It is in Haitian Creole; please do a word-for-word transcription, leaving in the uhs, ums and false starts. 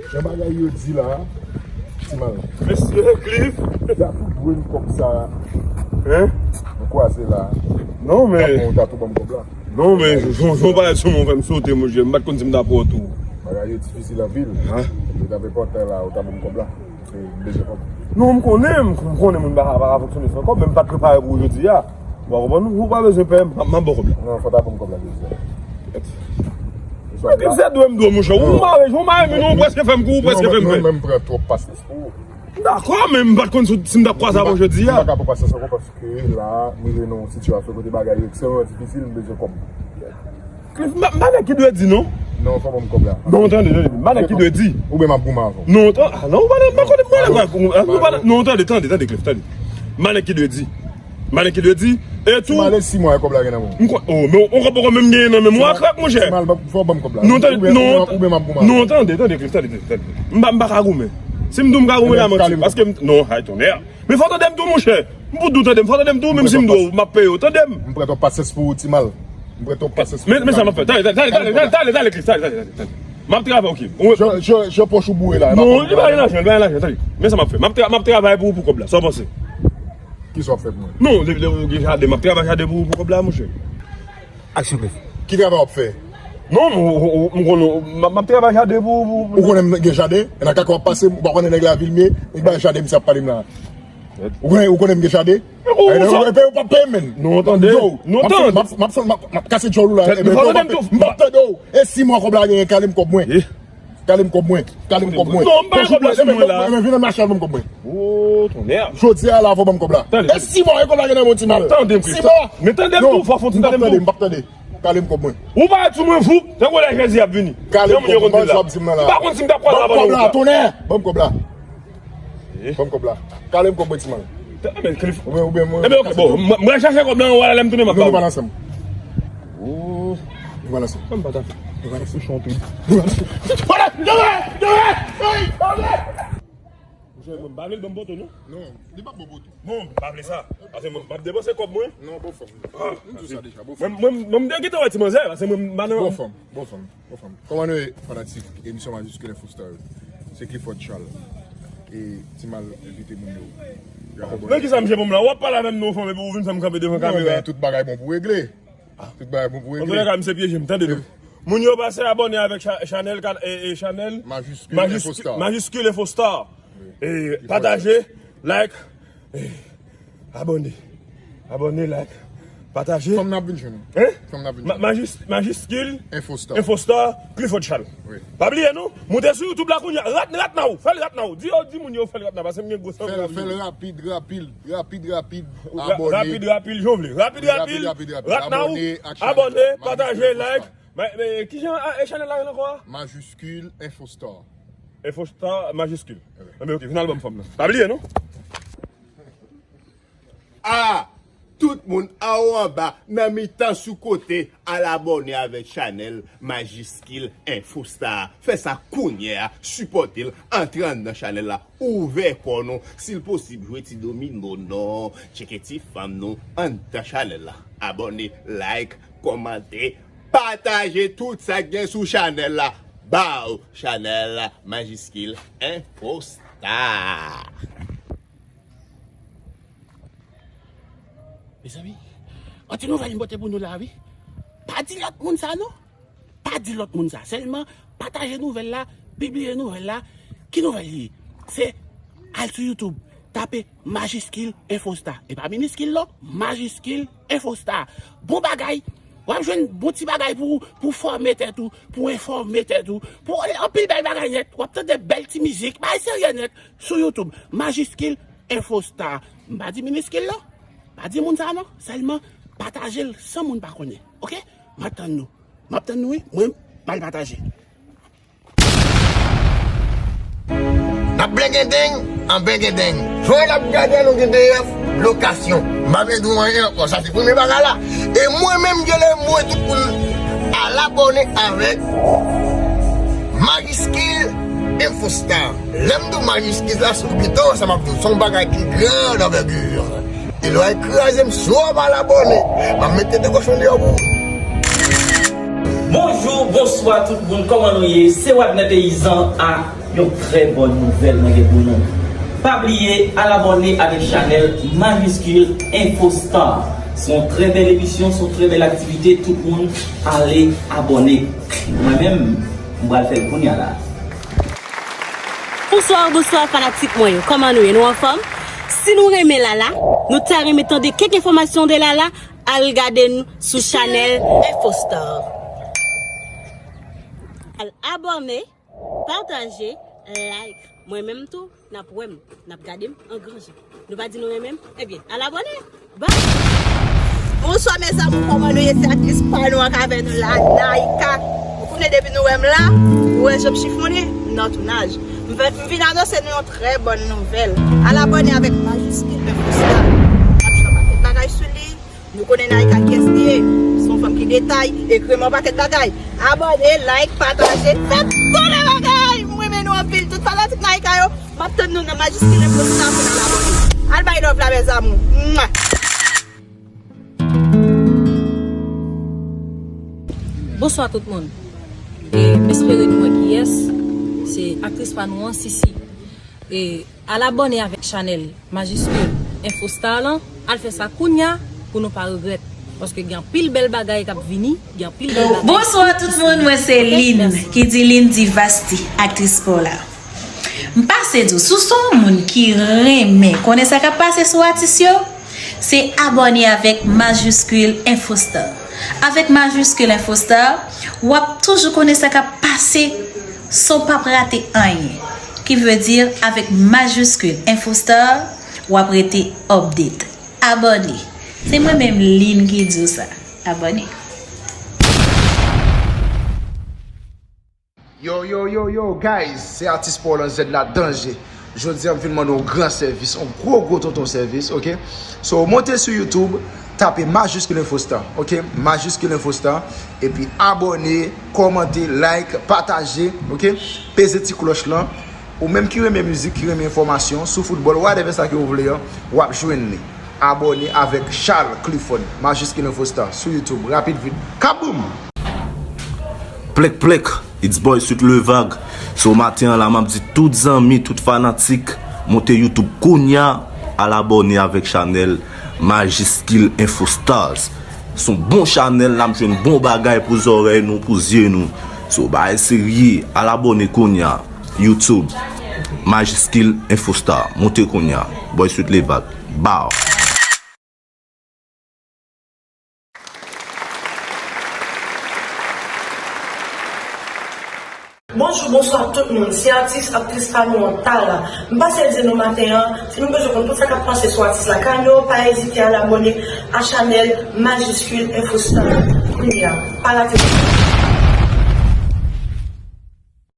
Jan bagay yo di la, Timal. Mesye Cliff. Jacky dwe m kòb sa. Hein? M kwaze la. Non, men. Ou ta tou ban m kòb la. Non, men, jon, jon parèt sou mwen, fè m sote, monchè. M pa t konn si m ta pran tou. Bagay yo difisil anpil. Hein? Yo t ap enpòtan la, ou ta ban m kòb la. Se, m bezwen kòb. Non, m konnen, m, m konnen moun pa, pa ka fonksyone san kòb, men m pa t prepare pou jodi a. Ou pa konprann? Ou pa bezwen pè, m, m ap ba w kòb la. Non, fò w ta ban m kòb la jodi a. Mwen ki se dwe m dwe, monchè. Ou mare, ou mare, men ou prèske fè m kou, ou prèske fè m pè. Mwen menm pran twòp pasyans pou ou. Dakò, men m pa t konn si, si m t ap kwaze avè w jodi a. M pa ka pran pasyans ankò paske la, m rive nan yon sitiyasyon kote bagay yo ekstrèmman difisil, m bezwen kòb. Cliff, m pa, m pa nèg ki dwe di non. Non, fò ban m kòb la. Non, tande, tande. M pa nèg ki dwe di. Oubyen m ap goumen avè w. Non, tan-, ah, non, ou pa nan, m pa konnen, m pa nan, non, tande, tande, tande, Cliff, tande. M pa nèg ki dwe di. M pa nèg ki dwe di. E tou. Timal, e si mwa e kòb la gen nan men w. M kwè, oh, men ou poko menm genyen nan men mwen krèk, monchè. Timal, fò ban m kòb la. Non, tande, non, oubyen m ap goumen avè w. Non, tande, tande, Cliff, tande, tande, tande. M pa, m pa ka goumen. Si m di w m ka goumen la, manti. Paske m, non, ay, tonnè. Men fò tande m tou, monchè. M pou di w tande m, fò tande m tou, menm si m dwe w, m ap peye w, tande m. M pran twòp pasyans pou ou, Timal. M pran twòp pasyans pou ou. Men, men sa m ap fè. Tande, tande, tale, tale, tale, tale, Cliff, tale, tale, tale, tale. M ap travay, ok. Jan, jan, jan pòch ou boure la. Non, li pa gen lajan, li pa gen lajan, tande. Men sa m ap fè. M ap tra-, m ap travay pou ou pou kòb la. Sa w panse? Kisa w ap fè pou mwen? Non, lè, lè ou gen jaden, m ap travay jaden pou ou pou kòb la, monchè. Aksyon, Cliff. Ki travay w ap fè? Non, m, m, m, m konnen, m ap, m ap travay jaden pou, pou, pou. Ou konnen m gen jaden? E nan kaka w ap pase, ou pa konnen nèg lavil m ye? Nèg bay jaden, misye ap pale m la. Ou konnen, ou konnen m gen jaden? Epi ou pa peye m, menn. Non, tande. Yo, non, tande. M ap, m ap, m ap, m ap kase djòl ou la. M p ap tande w. E si mwa kòb la genyen, kale m kòb mwen. Kale m kòb mwen. Kale m kòb mwen. Non, m pa gen kòb la sou mwen la. Vin nan mache al ban m kòb mwen. Oh, tonnè. Jodi a la, fò ban m kòb la. E si mwa e kòb la genyen nan men w, Timal. Tande m, Cliff. Si mwa. Men tande m tou, fò fon ti tande m tou. M p ap tande. Kale m kòb mwen. Ou pa sou mwen voup, tankou lè Jezi ap vini. Kale m kòb mwen, sa w ap di m nan la. M pa konn si m t ap kwaze avè w. Ban m kòb la, tonnè. Ban m kòb la. Ban m kòb la. Kale m kòb mwen, Timal. Oubyen, oubyen mwen. Ebyen, ok, bon, m, m al chache kòb la, ou wè lè m tounen, m ap ba w. Nou pa ansanm. Nou pa ansanm. Mwen m pa ta fè. Nou pa ansanm. Monchè, mwen m pa vle l ban m poto, non. Non, li p ap ban w poto. Non, m pa vle sa. Paske mwen m ap depanse kòb mwen. Non, bon fanm. M di w sa deja, bon fanm. Mwen, mwen, mwen m te gentan wè ti manzè, paske mwen m pa nan. Bon fanm, bon fanm, bon fanm. Kòman nou ye, fanatik emisyon Majiskil Enfo Star yo? Se Clifford Charles. E Timal envite moun yo. Nan kisa m je pou m la? W ap pale avè m non fanm epi ou vin fè m kanpe devan kamera. Non, men tout bagay bon pou regle. Tout bagay bon pou regle. Antoulèka, misye pyeje m, tande nou. Moun yo pase abòne avèk cha-, chanèl, e, e, chanèl Majiskil Enfo Star. Majiskil Enfo Star. E pataje, like, e, abòne. Abòne, like, pataje. Fanm nan ap vin jwenn ou. Hein? Fanm nan ap vin jwenn ou. Majis-, Majiskil Enfo Star. Clifford Charles. Wi. Pa bliye non, moute sou YouTube la kounye a. Rat, rat nan ou, fè l rat nan ou. Di yo, di moun yo fè l rat nan, paske m gen gwo sanm. Fè l, fè l rapid, rapid. Rapid, rapid, abòne. Rapid, rapid, jan w vle. Rapid, rapid, rat nan ou. Abòne ak chanèl. Abòne, pataje, like. Men, men, kijan, ah, e chanèl la rele ankò a? Majiskil Enfo Star. Enfo Star, majiskil. Wi. Enben, ok, vin al ban m fanm nan. Pa bliye, non? Ah! Tout moun anwo anba, nan mitan sou kote, al abòne avèk chanèl Majiskil Enfo Star. Fè sa kounye a, sipòte l, antre anndan chanèl la, ouvè kò nou, si l posib, jwe ti domino non, tcheke ti fanm nou, anndan chanèl la. Abòne, like, kòmante, pataje tout sa k gen sou chanèl la. Baw, chanèl Majiskil Enfo Star. Mezanmi, yon ti nouvèl m pote pou nou la, wi. Pa di lòt moun sa, non. Pa di lòt moun sa. Sèlman, pataje nouvèl la, pibliye nouvèl la. Ki nouvèl li ye? Se al sou YouTube, tape Majiskil Enfo Star. E pa miniskil, non. Majiskil Enfo Star. Bon bagay. W ap jwenn bon ti bagay pou, pou fòme tèt ou, pou enfòme tèt ou, pou anpil bèl bagay nèt. W ap tande bèl ti mizik, bagay serye nèt. Sou YouTube, Majiskil Enfo Star. M pa di miniskil non. Pa di moun sa non. Sèlman pataje l san moun pa konnen. Oke? M ap tann nou. M ap tann nou wi. Mwen, m al pataje. N ap blengendeng an blengendeng. Fò n ap gade nou gen D F lokasyon. M pa vle di w anyen ankò. Sa se premye bagay la. E mwen menm, genlè m voye tout moun al abòne avèk Majiskil Enfo Star. Lè m di w majiskil la, se pou biten sa m ap di w. Se yon bagay ki grande envergure. E lè w al kraze m, si w pa al abòne, m ap mete de kochon deyò pou ou. Bonjou, bonswa tout moun, kòman nou ye? Se Wadner Peyizan a Yon trè bòn nouvèl mwen gen pou nou. Pa bliye al abòne avèk chanèl Majiskil Infostar. Se yon trè bèl emisyon, se yon trè bèl aktivite. Tout moun ale abòne. Mwen menm, m pral fè l kounye a la. Bonswa, bonswa fanatik mwen yo. Kòman nou ye? Nou anfòm? Si nou renmen Lala, nou ta renmen tande kèk enfòmasyon de Lala, al gade n sou chanèl Infostar. Al abòne, pataje, like. Mwen menm tou, n ap wè m, n ap gade m an gran jan. Nou pa di nou renmen m? Ebyen, al abòne. Bye! Bonswa mes amours, kòman nou ye? Se aktris pa nou an k avè nou la, Naïka. Ou konnen depi nou wè m la, ou wè jan m chifonnen, m nan tounaj. M vin, m vin anonse nou yon trè bòn nouvèl. Al abòne avèk Majiskil Infostar. N ap jwenn yon pakèt bagay sou li. Nou konnen Naïka kiyès li ye. Se yon fanm ki detay, ekri m yon pakèt bagay. Abòne, like, pataje, fè tout bagay. M renmen nou anpil. Tout fanatik Naïka yo, m ap tann nou nan Majiskil Infostar pou n al abòne. Al bay love la mes amours. Mwa! Bonswa tout moun. E m espere nou wè kiyès. Se aktris pa nou an, Sisi. E al abòne avèk chanèl Majiskil Infostar lan. Al fè sa kounya pou nou pa regrèt. Paske gen anpil bèl bagay k ap vini, gen anpil bèl bagay. Bonswa tout moun, mwen se Lynn, ki di Lynn Divasti, aktris pa w la. M pase di w, si w se yon moun ki renmen konnen sa k ap pase sou atis yo, se abòne avèk Majiskil Infostar. Avèk Majiskil Infostar, w ap toujou konnen sa k ap pase san w p ap rate anyen. Ki vle di, avèk Majiskil Infostar, w ap rete update. Abòne. Se mwen menm Lynn ki di w sa. Abòne. Yo, yo, yo, yo, guys, se atis pa w lan, Zed la, Danje. Jodi a, m vin mande yon gran sèvis, yon gwo, gwo tonton sèvis, oke? So, monte sou YouTube, tape Majiskil Infostar, oke? Majiskil Infostar, epi abòne, kòmante, like, pataje, oke? Peze ti klòch lan. Ou menm ki renmen mizik, ki renmen enfòmasyon sou foutbòl, whatever sa ke w vle an, w ap jwenn li. Abòne avèk Charles Clifford, Majiskil Infostar, sou YouTube, rapid vit. Kaboum! Plèk, plèk, it's boy Sweet Levag. So, maten an la, m ap di tout zanmi, tout fanatik, monte YouTube kounya, al abòne avèk chanèl Majiskil Infostars. Se yon bon chanèl, n ap jwenn bon bagay pou zòrèy nou, pou zye nou. So, bagay serye, al abòne kounya. YouTube, Majiskil Infostar. Monte kounya. Boy Sweet Levag. Bow! Bonjou, bonswa tout moun. Se atis, aktris pa nou an, Tara. M pase di nou maten an, si nou bezwen konn tout sa k ap pase sou atis la, Kanyo, pa ezite al abòne a chanèl Majiskil Infostar kounya. Pa rate.